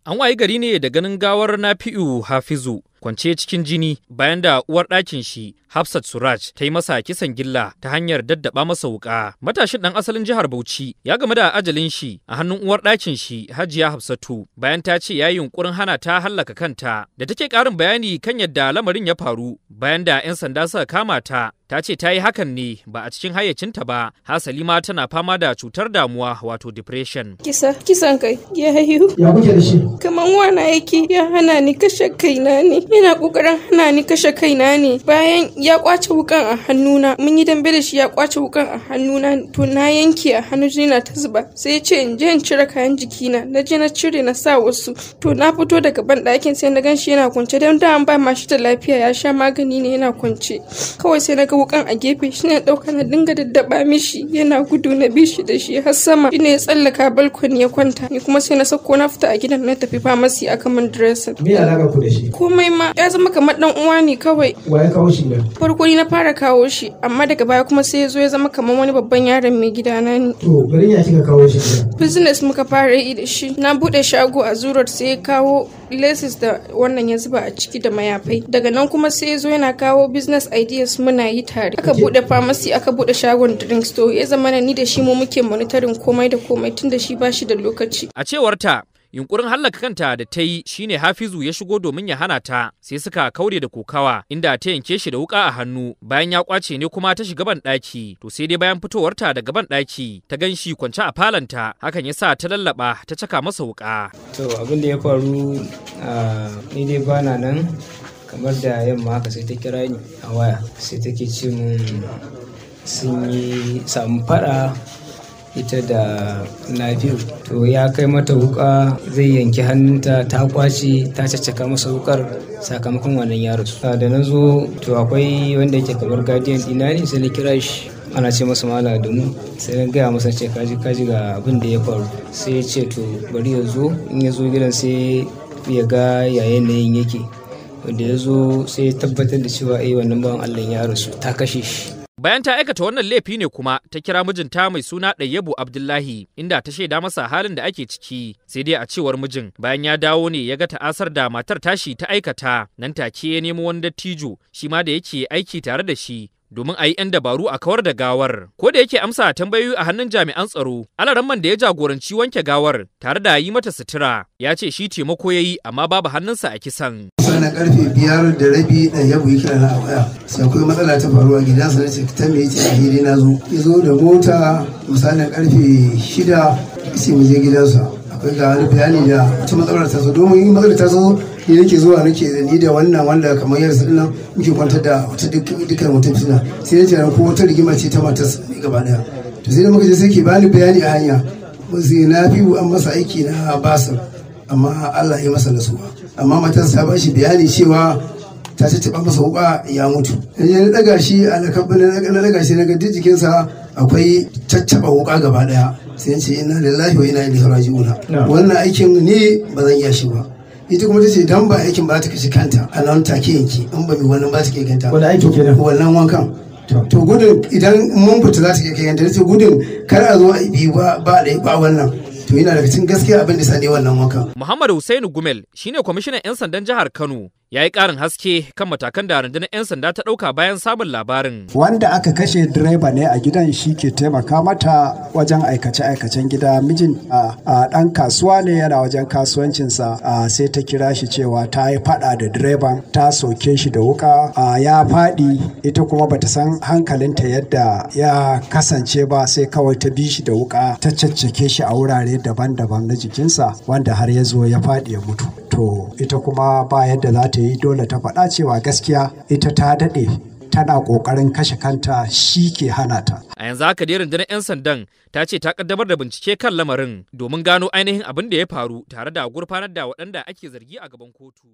An wayi gari ne da ganin gawar Nafi'u Hafizu kwance cikin jini bayan da uwar ɗakin shi Hafsat Suraj ta yi masa kisan gilla ta hanyar daddaba masa wuƙa. Matashin ɗan asalin jihar Bauchi ya gamu da ajalin shi a hannun uwar ɗakin shi Hajiya Hafsatu bayan ta ce ya yi yunƙurin hana ta hallaka kanta. Da take ƙarin bayani kan yadda lamarin ya faru bayan da 'yan sanda suka kama ta, ta ce ta yi hakan ne ba a cikin hayyacinta ba, hasali ma tana fama da cutar damuwa wato depression. Kisa, kisan kai ya haihu. Ya kuke da shi? Kaman wana yake ya hana ni kashe kaina ne. Yana kokarin hana ni kashe kaina ne. Bayan ya kwace wukan a hannuna, mun yi dambe da shi ya kwace wukan a hannuna, to na yanke a hannu jini na ta zuba. Sai ya ce in je in cire kayan jikina, na je na cire na sa wasu. To na fito daga ban ɗakin sai na gan shi yana kwance, don da an ba ma shi da lafiya ya sha magani ne yana kwance. Kawai sai na ga wukan a gefe, shi ne ɗauka na dinga daddaba mishi, yana gudu na bi shi da shi har sama. Shi ne ya tsallaka balkoni ya kwanta, ni kuma sai na sauko na fita a gidan na tafi famasi aka min dressing. Me alaka ku da shi? Komai ma ya zama kamar dan uwa ne kawai. Wa ya kawo shi gidan? Farko ni na fara kawo shi, amma daga baya kuma sai ya zo ya zama kamar wani babban yaron mai gidana ne. To garin ya kika kawo shi gidan? Business muka fara yi da shi. Na bude shago a Zurot sai ya kawo laces da wannan ya zuba a ciki da mayafai. Daga nan kuma sai ya zo yana kawo business ideas muna yi tare. Aka bude pharmacy, aka bude shagon drink store, ya zama ni da shi mu muke monitoring komai da komai tun da shi bashi da lokaci. A cewar ta, yunkurin hallaka kanta da ta yi shine Hafizu ya shigo domin ya hana ta, sai suka kaure da kokawa inda ta yanke shi da wuka a hannu. Bayan ya kwace ne kuma ta shiga ban ɗaki, to sai dai bayan fitowarta daga ban ɗaki ta gan shi kwance a falanta, hakan ya sa ta lallaba ta caka masa wuka. To abin da ya faru, ni dai bana nan, kamar da yamma haka sai ta kira ni a waya, sai take ce mun sun yi samu fada ita da Nafi'u. To ya kai mata wuka zai yanki hannunta, ta kwace ta caccaka masa wukar, sakamakon wannan ya rasu. Da na zo, to akwai wanda yake kamar guardian dina ne, sai na kira shi, ana ce masa Malam Adamu, sai na gaya masa, ce kaji kaji ga abin da ya faru. Sai ya ce to bari ya zo, in ya zo gidan sai ya ga ya yanayin yake. Wanda ya zo sai ya tabbatar da cewa eh, wannan bawan Allah ya rasu, ta kashe shi. Bayan ta aikata wannan laifi ne kuma ta kira mijinta mai suna Ɗayyabu Abdullahi inda ta shaida masa halin da ake ciki. Sai dai a cewar mijin, bayan ya dawo ne ya ga ta'asar da matar tashi ta aikata, nan take ya nemo wani dattijo shi ma da yake aiki tare da shi domin a yi 'yan dabaru a kawar da gawar. Ko da yake amsa tambayoyi a hannun jami'an tsaro, alaramman da ya jagoranci wanke gawar tare da yi mata sutura ya ce shi taimako ya yi amma babu hannunsa a kisan. Sana karfe 5:30 ɗan yabo ya kira na a waya. Sai akwai matsala ta faruwa gidansa. Na ce ta me? Yace a hili na zo. Ya zo da mota misalin karfe 6, sai mu je gidansa. Akwai ga wani bayani da wata matsalar ta zo, domin matsalar ta zo ni nake zuwa, nake da ni da wannan wanda kamar yarsa dinnan muke kwantar da wata dukkan wata fitina. Sai na tunanin ko wata rigima ce ta matarsa ne gaba daya. To sai da muka je sai ke bani bayani a hanya, sai na fi an masa aiki na basir amma Allah ya masa nasuwa, amma matarsa ta ba shi bayani cewa ta taɓa masa wuka ya mutu. Yanzu na daga shi a na daga shi na ga duk jikinsa akwai caccaba wuka gaba daya. Sai ce inna lillahi wa inna ilaihi raji'un, wannan aikin ni ba zan iya shi ba. Ita kuma tace dan ba aikin ba ta kashe kanta a nan take yanki, in ba mi wannan ba ta kai kanta. Wani aiki kenan? Wannan wankan. To gudun idan mun fita za ta kai kanta, tace gudun kar a zo a bi ba ba da ba wannan. To yana daga cikin gaskiya abin da sani wannan wankan. Muhammad Hussainu Gumel shine kwamishinan 'yan sandan jihar Kano, ya yi ƙarin haske kan matakan da rundunar 'yan sanda ta ɗauka bayan samun labarin. Wanda aka kashe direba ne a gidan, shi ke taimaka mata wajen aikace-aikacen gida. Mijin a ɗan kasuwa ne, yana wajen kasuwancinsa, sai ta kira shi cewa ta yi faɗa da direban, ta soke shi da wuka, ya faɗi. Ita kuma bata san hankalinta yadda ya kasance ba, sai kawai ta bi shi da wuka ta caccake shi a wurare daban-daban na jikinsa, wanda har ya zo ya faɗi ya mutu. To ita kuma ba yadda za ta yi, dole ta faɗa cewa gaskiya ita ta daɗe tana ƙoƙarin kashe kanta, shi ke hana ta. A yanzu haka dai rundunar 'yan sandan ta ce ta kaddamar da bincike kan lamarin domin gano ainihin abin da ya faru tare da gurfanar da waɗanda ake zargi a gaban kotu.